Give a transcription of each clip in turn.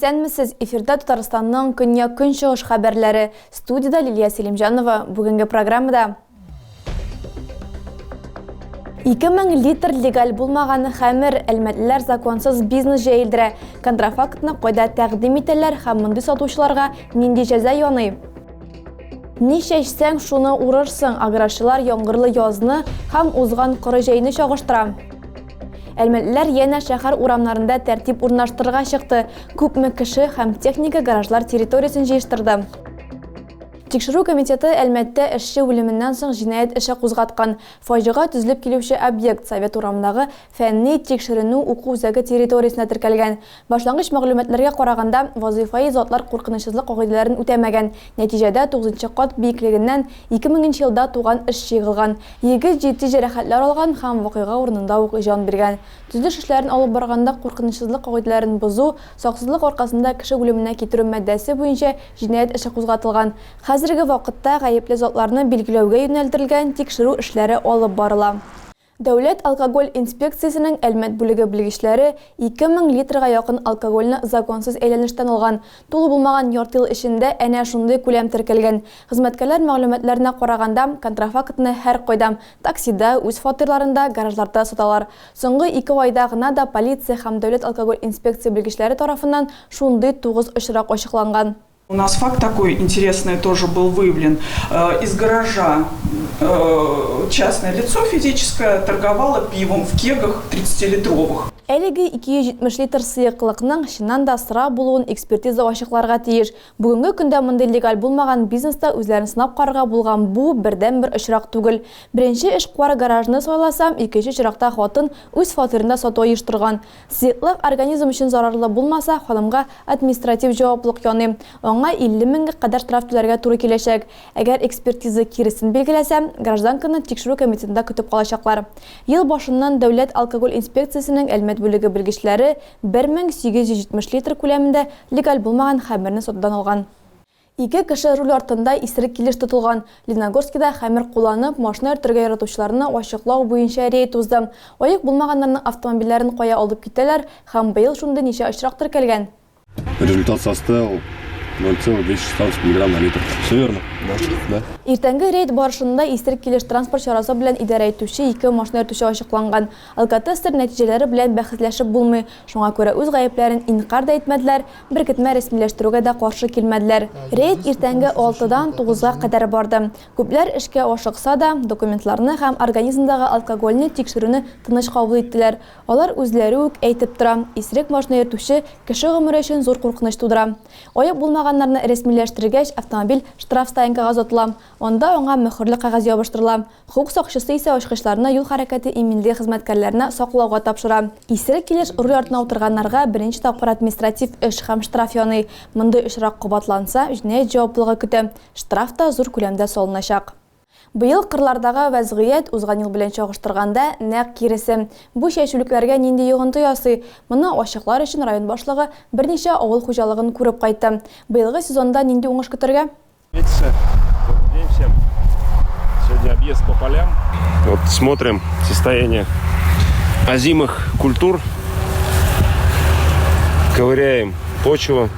Исәнмесез, эфирда Татарстанның көньяк-көнчыгыш хәбәрләре. Студиядә Лилия Селимҗанова. Бүгенге программада 2000 литр легаль булмаган хәмер, әлмәтлеләр законсыз бизнес җәелдерә. Контрафактны кайда тәкъдим итәләр һәм мондый сатучыларга нинди җәза яный? Ни чәчсәң, шуны урырсың. Аграрчылар яңгырлы язны һәм узган коры җәйне чагыштыра. Әлмәтлеләр янә шәһәр урамнарында тәртип урнаштырырга чыкты. Күпме кеше һәм техника гаражлар территориясен җыештырды. Тикшерү комитеты Әлмәттә эшче үлеменнән соң җинаять эше кузгаткан. Фаҗига төзелеп килүче объект, Совет урамындагы фәнни-тикшеренү уку үзәге территориясендә теркәлгән. Башлангыч мәгълүматларга караганда, вазыйфаи затлар куркынычсызлык кагыйдәләрен үтәмәгән. Нәтиҗәдә, тугызынчы кат биеклегеннән 2000 нче елда туган эшче егылган. Егет җитди җәрәхәтләр алган һәм вакыйга урынында ук җан биргән. Төзелеш эшләрен алып барганда куркынычсызлык кагыйдәләрен бозу, саксызлык аркасында кеше үлеменә китерү маддәсе буенча җинаять эше кузгатылган. Хәзерге вакытта гаепле затларны билгеләүгә юнәлдерелгән тикшерү эшләре алып барыла. Дәүләт алкоголь инспекциясенең Әлмәт бүлеге белгечләре 2000 литрга якын алкогольне законсыз әйләнештән алган. Тулы булмаган ярты ел эчендә әнә шундый күләм теркәлгән. Хезмәткәрләр мәгълүматларына караганда, контрафактны һәркайда, таксида, үз фатирларында, гаражларда саталар. Соңгы ике айда гына да полиция һәм дәүләт алкоголь инспекция белгечләре тарафыннан шундый тугыз очрак ачыкланган. У нас факт такой интересный тоже был выявлен. Э, из гаража э, частное лицо физическое торговало пивом в кегах 30-литровых. Әлеге 270 литр сыеклыкның чыннан да сыра булуын экспертиза ачыкларга тиеш. Бүгенге көндә мондый легаль булмаган бизнеста үзләрен сынап карарга булган бу бердәнбер очрак түгел. Беренче эшкуар гаражны сайласа, икенче очракта хатын үз фатирында сату оештырган. Сыеклык организм өчен зарарлы булмаса, ханымга административ җаваплылык яный. Аңа 50 меңгә кадәр штраф түләргә туры киләчәк. Әгәр экспертиза киресен билгеләсә, гражданканы тикшерү комитетында көтеп калачаклар. Ел башыннан Дәүләт алкоголь инспекциясенең Әлмәт бүлеге белгечләре 1870 литр күләмендә легаль булмаган хәмерне сатудан алган. Ике кеше руль артында исерек килеш тотылган. Лениногорскида хәмер кулланып, машина йөртергә яратучыларны ачыклау буенча рейд узды. Аек булмаганнарның автомобильләрен кая алып китәләр һәм быел шундый ничә очрак теркәлгән? Результат составил 0,216 миллиграмм на литр. Все верно? Да. Да. Иртәнге рейд барышында исерек килеш транспорт чарасы белән идарә итүче ике машина йөртүче ачыкланган. Алкотестер нәтиҗәләре белән бәхәсләшеп булмый, шуңа күрә үз гаепләрен инкарь да итмәделәр, Беркетмә рәсмиләштерүгә дә каршы килмәделәр. Рейд иртәнге алтыдан тугызга кадәр барды. Күпләр эшкә ашыкса да, документларны һәм организмдагы алкогольне тикшерүне тыныч кабул иттеләр. Алар үзләре үк әйтеп тора, исерек машина йөртүче кеше гомере өчен зур куркыныч тудыра. Аек булмаганнарны рәсмиләштергәч, автомобиль штрафстоянкага озатыла. Анда аңа мөһерле кәгазь ябыштырыла. Хокук сакчысы исә ачкычларны юл хәрәкәте иминлеге хезмәткәрләренә саклауга тапшыра. Исерек килеш руль артына утырганнарга беренче тапкыр административ эш һәм штраф яный. Мондый очрак кабатланса, җинаять җаваплылыгы көтә. Штраф та зур күләмдә салыначак. Быел кырлардагы вәзгыять, узган ел белән чагыштырганда, нәкъ киресе. Бу чәчүлекләргә нинди йогынты ясый? Моны ачыклар өчен район башлыгы берничә авыл хуҗалыгын күреп кайтты. Быелгы сезонда нинди уңыш көтәргә? Добрый день всем. Сегодня объезд по полям. Вот смотрим состояние озимых культур. Ковыряем почву.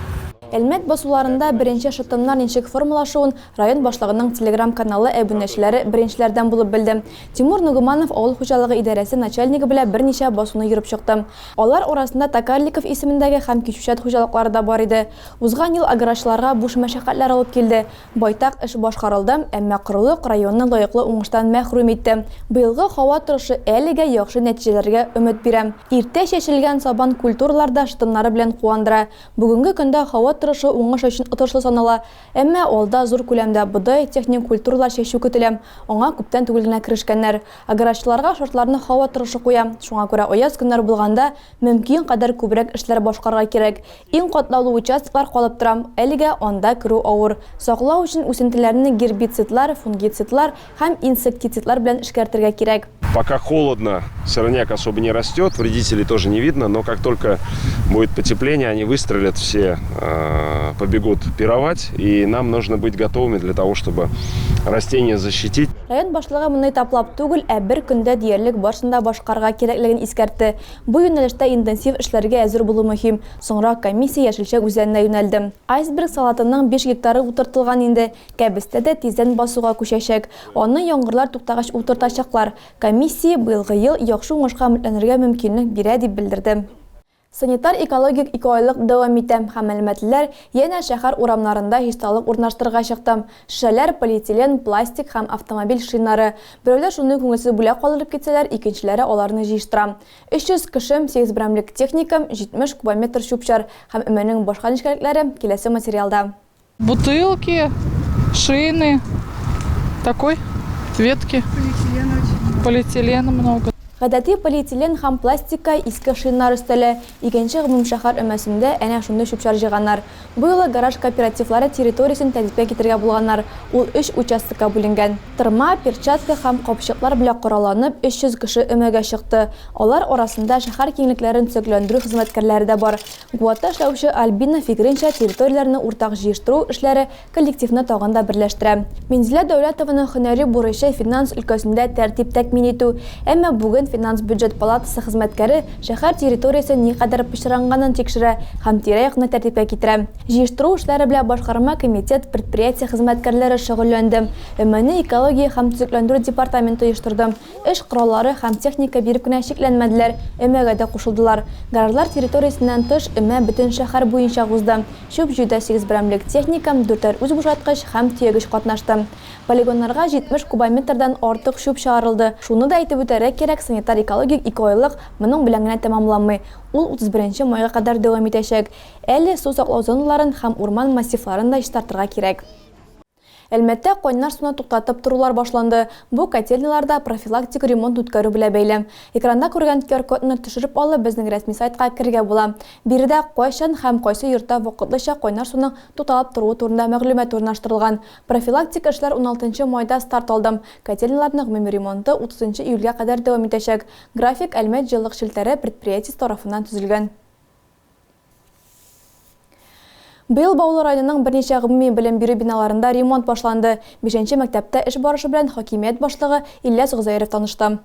Әлмәт басуларында беренче шытымнар ничек формалашуын район башлыгының телеграм-каналы әбүнәчеләре беренчеләрдән булып белде. Тимур Нугуманов авыл хуҗалыгы идарәсе начальнигы белән берничә басуны йөреп чыкты. Алар арасында Токарликов исемендәге һәм Кичүчат хуҗалыклары да бар иде. Узган ел аграрчыларга буш мәшәкатьләр алып килде. Байтак эш башкарылды, әмма корылык районны лаеклы уңыштан мәхрүм итте. Быелгы һава торышы әлегә яхшы нәтиҗәләргә өмет бирә. Иртә чәчелгән сабан культуралар да шытымнары белән куандыра. Бүгенге көндә һава торышы уңыш өчен отышлы санала. Әмма алда зур күләмдә бодай, техник культуралар чәчү көтелә. Аңа күптән түгел генә керешкәннәр. Аграрчыларга шартларны һава торышы куя. Шуңа күрә аяз көннәр булганда мөмкин кадәр күбрәк эшләр башкарырга кирәк. Иң катлаулы участоклар калып тора, әлегә анда керү авыр. Саклау өчен үсентеләрне гербицидлар, фунгицидлар һәм инсектицидлар белән эшкәртергә кирәк. Пока холодно, сорняк особо не растет, вредителей тоже не видно, но как только будет потепление, они выстрелят все. побегут пировать, и нам нужно быть готовыми для того, чтобы растения защитить. Район башлыгы моны этаплап түгел, ә бер көндә диярлек барысын да башкарырга кирәклеген искәртте. Бу юнәлештә интенсив эшләргә әзер булу мөһим. Соңрак комиссия Яшелчә үзәненә юнәлде. Айсберг салатының 5 гектары утыртылган инде. Кәбестә дә тиздән басуга күчәчәк. Аны яңгырлар туктагач утыртачаклар. Комиссия быелгы ел яхшы уңышка өметләнергә мөмкинлек бирә, дип белдерде. Санитар-экологик икеайлык дәвам итә һәм әлмәтлеләр янә шәһәр урамнарында чисталык урнаштырырга чыкты. Шешәләр, полиэтилен, пластик һәм автомобиль шиннары. Берәүләр шундый күңелсез бүләк калдырып китсәләр, икенчеләре аларны җыештыра. 300 кеше, 8 берәмлек техника, 70 кубометр чүп-чар һәм өмәнең башка нечкәлекләре киләсе материалда. Бутылки, шины, такой, ветки. Полиэтилена очень много. Полиэтилена много. Гадәти полиэтилен һәм пластикка иске шиннар өстәлә. Икенче гомумшәһәр өмәсендә әнә шундый чүп-чар җыйганнар. Бу юлы гараж кооперативлары территориясен тәртипкә китерергә булганнар. Ул өч участокка бүленгән. Тырма, перчатка һәм капчыклар белән коралланып, 300 кеше өмәгә чыкты. Алар арасында шәһәр киңлекләрен төзекләндерү хезмәткәрләре дә бар. Гуатта эшләүче Альбина фикеренчә, территорияләрне уртак җыештыру эшләре коллективны тагын да берләштерә. Минзилә Дәүләтованың һөнәри бурычы, финанс өлкәсендә тәртип тәэмин итү. Әмма бүген финанс-бюджет палатасы хезмәткәре шәһәр территориясе никадәр пычранганын тикшерә һәм тирә-якны тәртипкә китерә. Җыештыру эшләре белән башкарма комитет, предприятие хезмәткәрләре шөгыльләнде. Өмәне экология һәм төзекләндерү департаменты оештырды. Эш кораллары һәм техника биреп кенә чикләнмәделәр, өмәгә дә кушылдылар. Гаражлар территориясеннән тыш, өмә бөтен шәһәр буенча узды. Чүп җыюда сигез берәмлек техника, дүртәр үзбушаткыч һәм төягеч катнашты. Полигоннарга 70 кубометрдан артык чүп чыгарылды. Шуны да әйтеп үтәргә кирәк, санитар-экологик икеайлык моның белән генә тәмамланмый, ул 31 майга кадәр дәвам итәчәк. Әле су саклау зоналарын һәм урман массивларын да чистартырга кирәк. Әлмәттә кайнар суны туктатып торулар башланды. Бу котельныйларда профилактик ремонт үткәрү белән бәйле. Экранда күргән QR-кодны төшереп алып, безнең рәсми сайтка керергә була. Биредә кайчан һәм кайсы йортта вакытлыча кайнар суның тукталып торуы турында мәгълүмат урнаштырылган. Профилактик эшләр уналтынчы майда старт алды. Котельныйларның гомуми ремонты утызынчы июльгә кадәр дәвам итәчәк. График Әлмәт җылылык челтәре предприятиесе тарафыннан төзелгән. Быел Баулы районының берничә гомуми белем бирү биналарында ремонт башланды. Бишенче мәктәптә эш барышы белән хакимият башлыгы Ильяс Гозәеров танышты.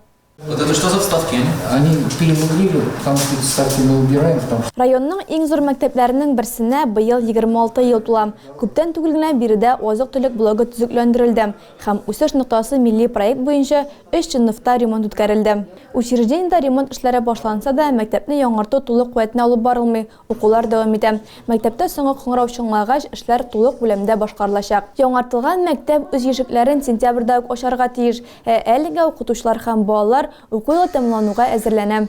Вот это что за вставки? Они перемудрили, потому что эти вставки мы убираем, потому что Районның иң зур мәктәпләренең берсенә быел 26 ел тула. Күптән түгел генә биредә азык-төлек блогы төзекләндерелде һәм Үсеш ноктасы милли проект буенча өч сыйныфта ремонт үткәрелде. Учреждениедә ремонт эшләре башланса да, мәктәпне яңарту тулы куәтенә алып барылмый. Укулар дәвам итә. Мәктәптә соңгы кыңгырау чыңлагач, эшләр тулы күләмдә башкарылачак. Яңартылган мәктәп үз ишекләрен сентябрьдә үк ачарга тиеш. Ә әлегә укытучылар һәм балалар уку елы тәмамлануга әзерләнә.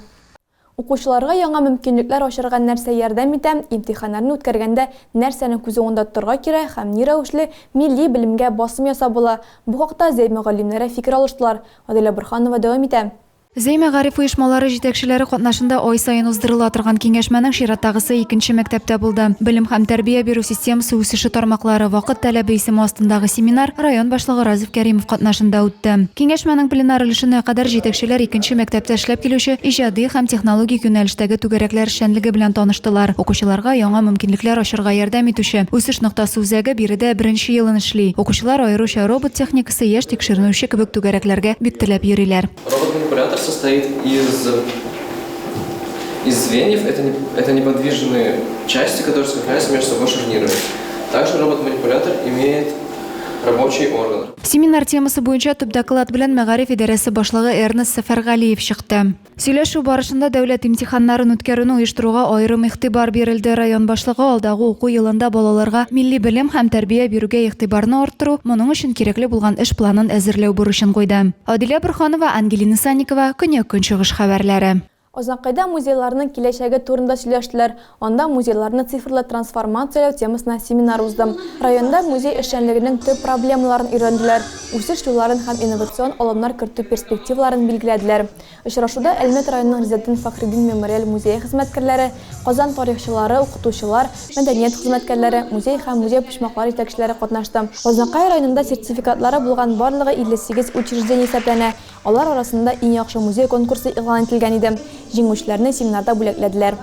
Укучыларга яңа мөмкинлекләр ачарга нәрсә ярдәм итә, имтиханнарны үткәргәндә нәрсәне күз уңында тотарга кирәк һәм ни рәвешле милли белемгә басым ясап була, бу хакта Зәй мөгаллимнәре фикер алыштылар. Аделя Борһанова дәвам итә. Зәй мәгариф оешмалары җитәкчеләре катнашында ай саен уздырыла торган киңәшмәнең чираттагысы икенче мәктәптә булды. Белем һәм тәрбия бирү системасы үсеше тармаклары, вакыт таләбе исеме астындагы семинар район башлыгы Разиф Кәримов катнашында үтте. Киңәшмәнең пленар өлешенә кадәр җитәкчеләр икенче мәктәптә эшләп килүче иҗади һәм технологик юнәлештәге түгәрәкләр эшчәнлеге белән таныштылар. Укучыларга яңа мөмкинлекләр ачырга ярдәм итүче Үсеш ноктасы үзәге биредә беренче елын эшли. Укучылар аеруча робот техникасы, яшь тикшеренүче кебек түгәрәкләргә бик теләп йөриләр. Робот-манипулятор состоит из, из звеньев, это, не, это неподвижные части, которые скрепляются между собой шарнирами. Также робот-манипулятор имеет рабочий орган. Семинар темасы буенча төп доклад белән мәгариф идарәсе башлыгы Эрнест Сәфәргалиев чыкты. Сөйләшү барышында дәүләт имтиханнарын үткәрүне оештыруга аерым игътибар бирелде. Район башлыгы алдагы уку елында балаларга милли белем һәм тәрбия бирүгә игътибарны арттыру, моның өчен кирәкле булган эш планын әзерләү бурычын куйды. Адилә Борһанова, Ангелина Санникова, Көньяк-Көнчыгыш хәбәрләре. Азнакайда музейларның киләчәге турында сөйләштеләр. Анда музейларны цифрлы трансформацияләү темасына семинар узды. Районда музей эшчәнлегенең төп проблемаларын өйрәнделәр, үсеш юлларын һәм инновацион алымнар кертү перспективаларын билгеләделәр. Очрашуда Әлмәт районының Ризатдин Фәхретдин мемориаль музее хезмәткәрләре, Казан тарихчылары, укытучылар, мәдәният хезмәткәрләре, музей һәм музей почмаклары җитәкчеләре катнашты. Азнакай районында сертификатлары булган барлыгы 58 учреждение исәпләнә. Алар арасында Иң яхшы музей конкурсы игълан ителгән иде. Җиңүчеләрне семинарда бүләкләделәр.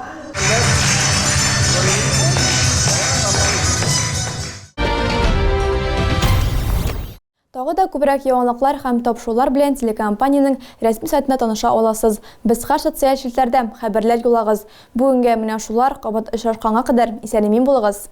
Тагы да күбрәк яңалыклар һәм тапшырулар белән телекомпаниянең рәсми сайтында таныша аласыз. Без һәр социаль челтәрдә, хәбәрләр юллагыз. Бүгенгә менә шулар, кабат очрашканга кадәр исән-имин булыгыз!